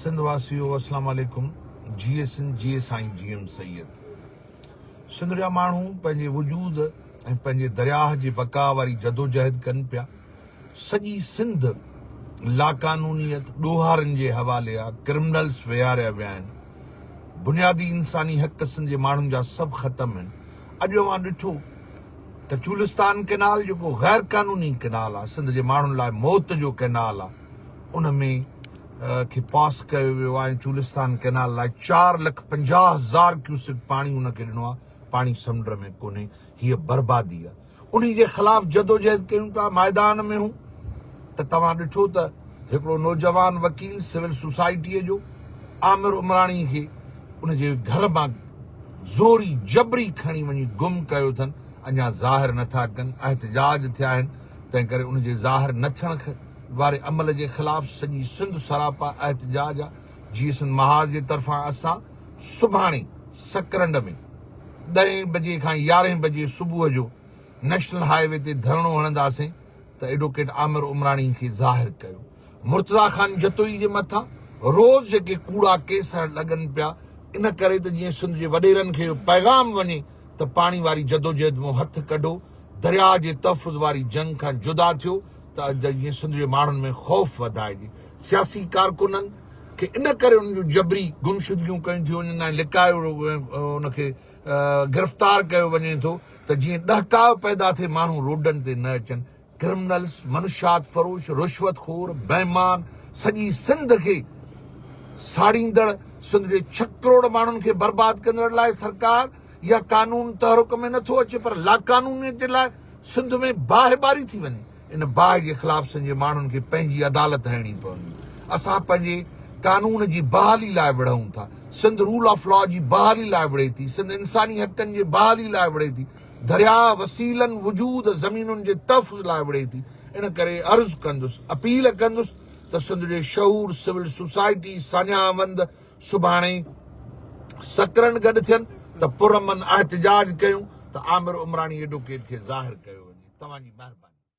سنڌ واسيو اسلام عليڪم جيئي سنڌ جيئي سائين جي ايم سيد سنڌ جا ماڻهو پنهنجي وجود ۽ پنهنجي درياهه جي بقا واري جدوجهد ڪن پيا سڄي سنڌ لاقانونيت ڏوهارين جي حوالي آ ڪرمنلز ويهاريا ويا آهن بنيادي انساني حق سنڌ جي ماڻهن جا سڀ ختم آهن اڄ اوهان ڏٺو ته چولستان ڪينال جيڪو غير قانوني ڪينال آ سنڌ جي ماڻهن لاء موت جو ڪينال آ ان ۾ کي پاس ڪيو ويو آهي ۽ چولستان ڪئنال لاء 4,50,000 ڪيوسڪ پاڻي ان کي ڏنو آهي، پاڻي سمنڊ ۾ ڪونهي، هيء بربادي آهي. انهي جي خلاف جدوجهد ڪيون پيا، ميدان ۾ هون ته توهان ڏٺو ته هڪڙو نوجوان وڪيل سول سوسائٽيء جو عامر عمراڻي کي ان جي گهر مان زوري جبري کڻي وڃي گم ڪيو اٿن، اڃا ظاهر نٿا ڪن، احتجاج ٿيا آهن، تنهن ڪري ان جي ظاهر نه ٿيڻ واري عمل جي خلاف سڄي سنڌ سراپا احتجاج آ، جيئي سنڌ محاذ جي طرفان اسان سڀاڻي سڪرنڊ ۾ ڏهين بجي کان يارهين بجي صبح جو نيشنل هاء وي تي ڌرڻو هڻنداسين ته ايڊوڪيٽ عامر عمراڻي کي ظاهر ڪيو. مرتضيٰ خان جتوئي جي مٿان روز جيڪي ڪوڙا ڪيس لڳن پيا ان ڪري ته جيئن سنڌ جي وڏيرن کي اهو پيغام وڃي ته پاڻي واري جدوجهد مون هٿ ڪڍو، درياء جي تحفظ واري جنگ کان جدا ٿيو ته جيئن سنڌ جي ماڻهن ۾ خوف وڌائجي. سياسي ڪارڪنن کي ان ڪري انهن جون جبري گمشدگيون ڪيون ٿيون وڃن ۽ لڪايو ان کي گرفتار ڪيو وڃي ٿو ته جيئن ڏهڪاء پيدا ٿئي ماڻهو روڊن تي نه اچن. ڪرمنلز، منشيات فروش، رشوت خور، بيمان، سڄي سنڌ کي ساڙيندڙ، سنڌ جي ڇهه ڪروڙ ماڻهن کي برباد ڪندڙ لاء سرڪار يا قانون تحرڪ ۾ نٿو اچي پر لاقانونيت جي لاء سنڌ ۾ باهه ٻاري ٿي وڃي. ان باهه جي خلاف سنڌ جي ماڻهن کي پنهنجي عدالت هڻڻي پوندي. اسان پنهنجي قانون جي بحالي لاء وڙهون ٿا. سنڌ رول آف لا جي بحالي لاء وڙهي ٿي. سنڌ انساني حقن جي بحالي لاء وڙهي ٿي. درياء، وسيلن، وجود، زمينن جي تحفظ لاء وڙهي ٿي. ان ڪري عرض ڪندس، اپيل ڪندس ته سنڌ جي شعور، سول سوسائٽي، ساڃاهه وند سڀاڻي سڪرنڊ گڏ ٿين ته پرامن احتجاج ڪيون ته عامر عمراڻي ايڊوڪيٽ کي ظاهر ڪيو وڃي. توهان جي مهرباني.